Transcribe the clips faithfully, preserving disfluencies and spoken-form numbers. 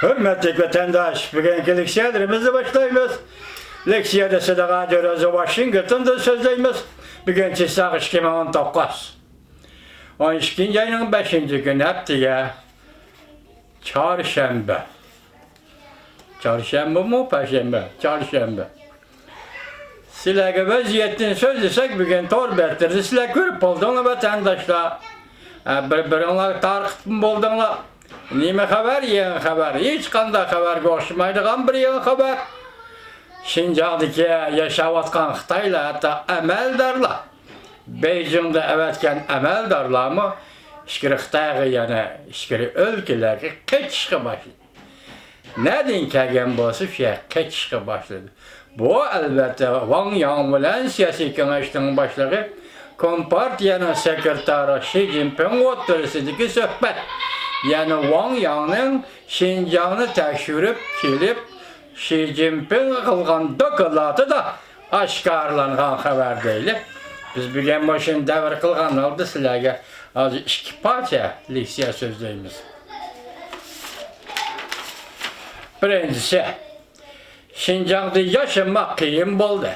ھۆرمەتلىك ۋەتەنداش، بۈگۈنكى لېكسىيەلىرىمىزنى باشلايمىز. لېكسىيەدە سىلەرگە رادىيو رازى ۋاشىنگتوندىن سۆزلەيمىز. بۈگۈن چىساق ئىككى مىڭ ئون توققۇز. ئون ئىككىنچى ئاينىڭ بەشىنچى كۈنى، ھەپتىگە چارشەنبە. چارشەنبىمۇ، پەشەنبە؟ چارشەنبە. سىلەرگە ۋەزىيەتتىن سۆزلىسەك، بۈگۈن تور بەتلىرىدە سىلەر كۆرۈپ بولدۇڭلار، ۋەتەنداشلار. ھە، بىر-بىرىڭلار تارقىتىپ بولدۇڭلار. نېمە خەۋەر، يېڭى خەۋەر؟ ھېچقانداق خەۋەرگە ئوخشىمايدىغان بىر يېڭى خەۋەر. شىنجاڭدىكى ياشاۋاتقان خىتايلار، ھەتتا ئەمەلدارلار، بېيجىڭدا ئەۋەتكەن ئەمەلدارلارمۇ ئىچكىرى خىتايغا، يەنە ئىچكىرى ئۆلكىلەرگە قېچىشقا باشلىدى. نەدىن كەلگەن بولسا، شۇ يەرگە قېچىشقا باشلىدى. بۇ، ئەلۋەتتە، ۋاڭ ياڭ بىلەن سىياسىي كېڭەشنىڭ باشلىقى، كومپارتىيەنىڭ سېكرېتارى شى جىنپىڭ ئوتتۇرىسىدىكى سۆھبەت. يەنى ۋاڭ ياڭنىڭ شىنجاڭنى تەكشۈرۈپ كېلىپ، شى جىنپىڭغا قىلغان دوكلاتىدا ئاشكارىلانغان خەۋەر دەيلى. بىز بۈگۈن مۇشۇنى دەۋر قىلغان ھالدا سىلەرگە ھازىر ئىككى پارچە لېكسىيە سۆزلەيمىز. بىرىنچىسى، شىنجاڭدا ياشىماق قىيىن بولدى.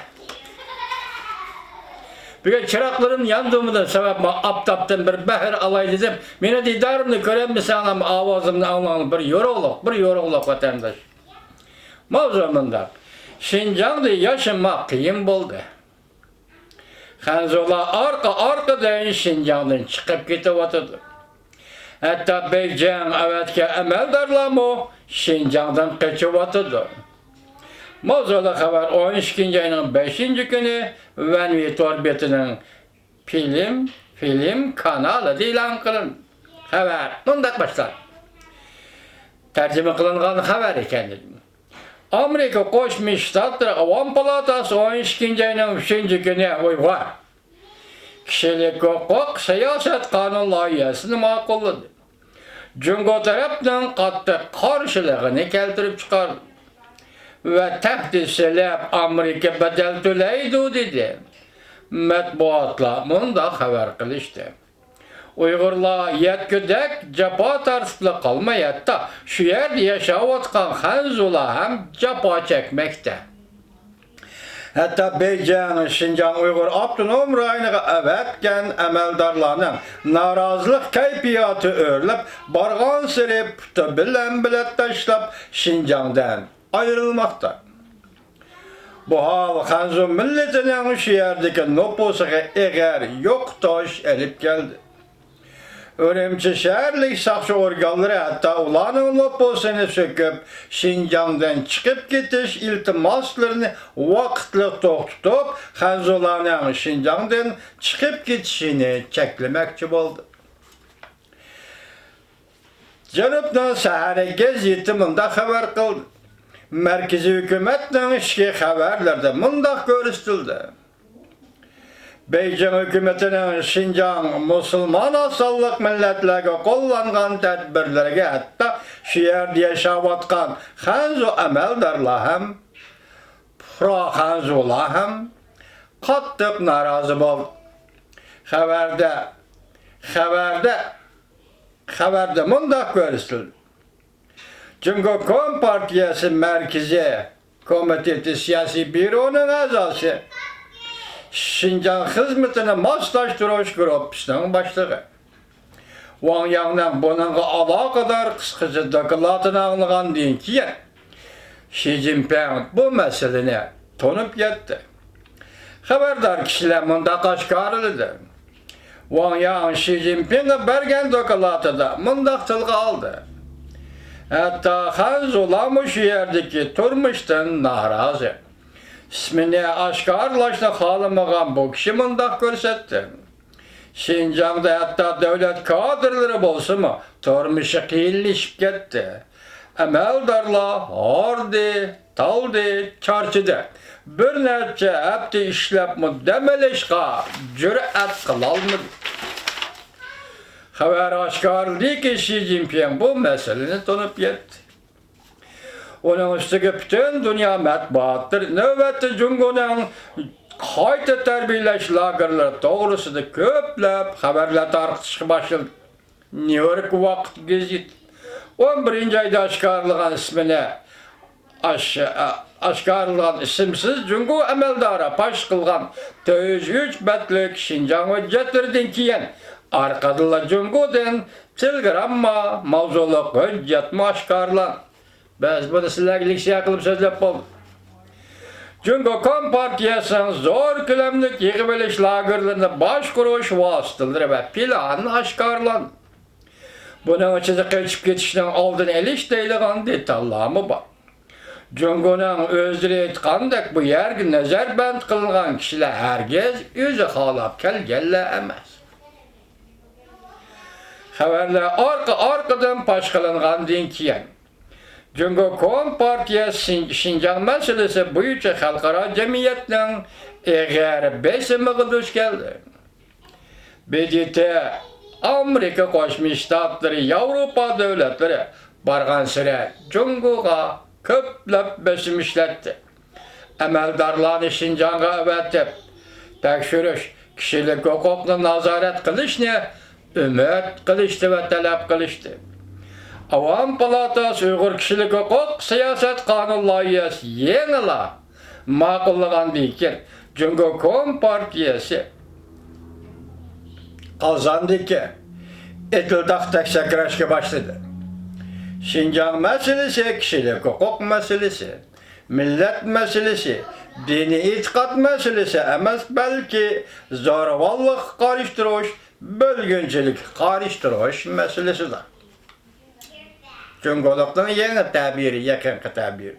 بۈگۈن چىراغلىرىمنى ياندۇرمىدىم، سەۋەب مانا ئاپتاپتىن بىر بەھر ئالاي دېدىم. مېنىڭ دىدارىمنى كۆرەلمىسەڭلارمۇ ئاۋازىمنى ئاڭلاڭلار، بىر يورۇقلۇق، بىر يورۇقلۇق ۋەتەنداش. ماۋزۇ مۇنداق. شىنجاڭدا ياشىماق قىيىن بولدى. خەنزۇلار ئارقا-ئارقىدىن شىنجاڭدىن چىقىپ كېتىۋاتىدۇ. ھەتتا بېيجىڭ ئەۋەتكەن ئەمەلدارلارمۇ شىنجاڭدىن قېچىۋاتىدۇ. ماۋزۇلۇق خەۋەر ئون ئىككىنچى ئاينىڭ بەشىنچى كۈنى ۋەنۋى تور بېتىنىڭ فىلىم، فىلىم كانالىدا ئېلان قىلىندى. خەۋەر مۇنداق باشلاندى. تەرجىمە قىلىنغان خەۋەر ئىكەن. ئامېرىكا قوشما شتاتلىرى ئاۋام پالاتاسى ئون ئىككىنچى ئاينىڭ ئۈچىنچى كۈنى ئۇيغۇر كىشىلىك ھوقۇق سىياسەت قانۇن لايىھەسىنى ماقۇللىدى. جۇڭگو تەرەپنىڭ قاتتىق قارشىلىقىنى كەلتۈرۈپ چىقاردى ۋە تەھدىت سېلىپ، ئامېرىكا بەدەل تۆلەيدۇ، دېدى. مەتبۇئاتلار مۇنداق خەۋەر قىلىشتى. ئۇيغۇرلار يەتكۈدەك جاپا تارتىپلا قالماي، ھەتتا شۇ يەردە ياشاۋاتقان خەنزۇلار ھەم جاپا چەكمەكتە. ھەتتا بېيجىڭ شىنجاڭ ئۇيغۇر ئاپتونوم رايونىغا ئەۋەتكەن ئەمەلدارلارنىڭ نارازىلىق كەيپىياتى ئۆرلەپ، بارغانسېرى پۇتى بىلەن بېلەت تاشلاپ، شىنجاڭدىن ئايرىلماقتا. بۇ ھال خەنزۇ مىللىتىنىڭ شۇ يەردىكى نوپۇسىغا ئېغىر يوقىتىش ئېلىپ كەلدى. ئۈرۈمچى شەھەرلىك ساقچى ئورگانلىرى ھەتتا ئۇلارنىڭ نوپۇسىنى سۆكۈپ، شىنجاڭدىن چىقىپ كېتىش ئىلتىماسلىرىنى ۋاقىتلىق توختىتىپ، خەنزۇلارنىڭ شىنجاڭدىن چىقىپ كېتىشىنى چەكلىمەكچى بولدى. جەنۇبنىڭ سەھەرى گېزىتى مۇنداق خەۋەر قىلدى. مەركىزىي ھۆكۈمەتنىڭ ئىچكى خەۋەرلىرىدە مۇنداق كۆرسىتىلدى. بېيجىڭ ھۆكۈمىتىنىڭ شىنجاڭ مۇسۇلمان ئاز سانلىق مىللەتلەرگە قوللانغان تەدبىرلىرىگە ھەتتا شۇ يەردە ياشاۋاتقان خەنزۇ ئەمەلدارلار ھەم پۇقرا خەنزۇلار ھەم قاتتىق نارازى بولدى. خەۋەردە، خەۋەردە، خەۋەردە مۇنداق كۆرسىتىلدى. جۇڭگو كومپارتىيەسى مەركىزىي كومىتېتى سىياسىي بيۇرونىڭ ئەزاسى، شىنجاڭ خىزمىتىنى ماسلاشتۇرۇش گۇرۇپپىسىنىڭ باشلىقى ۋاڭ ياڭنىڭ بۇنىڭغا ئالاقىدار قىسقىچە دوكلاتىنى ئاڭلىغاندىن كېيىن، شى جىنپىڭ بۇ مەسىلىنى تونۇپ يەتتى. خەۋەردار كىشىلەر مۇنداق ئاشكارىلىدى. ۋاڭ ياڭ شى جىنپىڭغا بەرگەن دوكلاتىدا مۇنداق تىلغا ئالدى. ھەتتا خەنزۇلارمۇ شۇ يەردىكى تۇرمۇشتىن نارازى. ئىسمىنى ئاشكارىلاشنى خالىمىغان بۇ كىشى مۇنداق كۆرسەتتى. شىنجاڭدا ھەتتا دۆلەت كادىرلىرى بولسىمۇ، تۇرمۇشى قىيىنلىشىپ كەتتى. ئەمەلدارلار ھاردى، تالدى، چارچىدى. بىر نەچچە ھەپتە ئىشلەپمۇ دەم ئېلىشقا جۈرئەت قىلالمىدى. خەۋەر ئاشكارىلىدىكى، شى جىنپىڭ بۇ مەسىلىنى تونۇپ يەتتى. ئۇنىڭ ئۈستىگە پۈتۈن دۇنيا مەتبۇئاتلىرى نۆۋەتتە جۇڭگونىڭ قايتا تەربىيەلەش لاگېرلىرى توغرىسىدا كۆپلەپ خەۋەرلەر تارقىتىشقا باشلىدى. نيۇ يورك ۋاقىت گېزىتى، ئون بىرىنچى ئايدا ئاشكارىلىغان ئىسمىنى ئاش-، ئاشكارىلىغان ئىسىمسىز جۇڭگو ئەمەلدارى پاش قىلغان تۆت يۈز ئۈچ بەتلىك شىنجاڭ ھۆججەتلىرىدىن كېيىن، ئارقىدىنلا جۇڭگودىن تېلېگرامما ماۋزۇلۇق ھۆججەتمۇ ئاشكارىلاندى. بىز بۇنى سىلەرگە لېكسىيە قىلىپ سۆزلەپ بولدۇق. جۇڭگو كومپارتىيەسىنىڭ زور كۆلەملىك يىغىۋېلىش لاگېرلىرىنى باشقۇرۇش ۋاسىتىلىرى ۋە پىلانى ئاشكارىلاندى. بۇنىڭ ئىچىدە قېچىپ كېتىشنىڭ ئالدىنى ئېلىش دەيدىغان دېتاللارمۇ بار. جۇڭگونىڭ ئۆزلىرى ئېيتقاندەك، بۇ يەرگە نەزەربەند قىلىنغان كىشىلەر ھەرگىز ئۆزى خالاپ كەلگەنلەر ئەمەس. خەۋەرلەر ئارقا-ئارقىدىن پاش قىلىنغاندىن كېيىن، جۇڭگو كومپارتىيەسى شىن-، شىنجاڭ مەسىلىسى بويىچە خەلقئارا جەمئىيەتنىڭ ئېغىر بېسىمىغا دۇچ كەلدى. ب د ت، ئامېرىكا قوشما شتاتلىرى، ياۋروپا دۆلەتلىرى بارغانسېرى جۇڭگوغا كۆپلەپ بېسىم ئىشلەتتى. ئەمەلدارلارنى شىنجاڭغا ئەۋەتىپ، تەكشۈرۈش، كىشىلىك ھوقۇقنى نازارەت قىلىشنى ئۈمىد قىلىشتى ۋە تەلەپ قىلىشتى. ئاۋام پالاتاسى ئۇيغۇر كىشىلىك ھوقۇق سىياسەت قانۇن لايىھەسى يېڭىلا ماقۇللىغاندىن كېيىن، جۇڭگو كومپارتىيەسى قازاندىكى ئېتىلداقتەك سەكرەشكە باشلىدى. شىنجاڭ مەسىلىسى كىشىلىك ھوقۇق مەسىلىسى، مىللەت مەسىلىسى، دىنىي ئېتىقاد مەسىلىسى ئەمەس، بەلكى زورىۋاللىققا قارشى تۇرۇش، بۆلگۈنچىلىككە قارشى تۇرۇش مەسىلىسىدۇر. جۇڭگولۇقنىڭ يېڭى تەبىرى، يېقىنقى تەبىرى.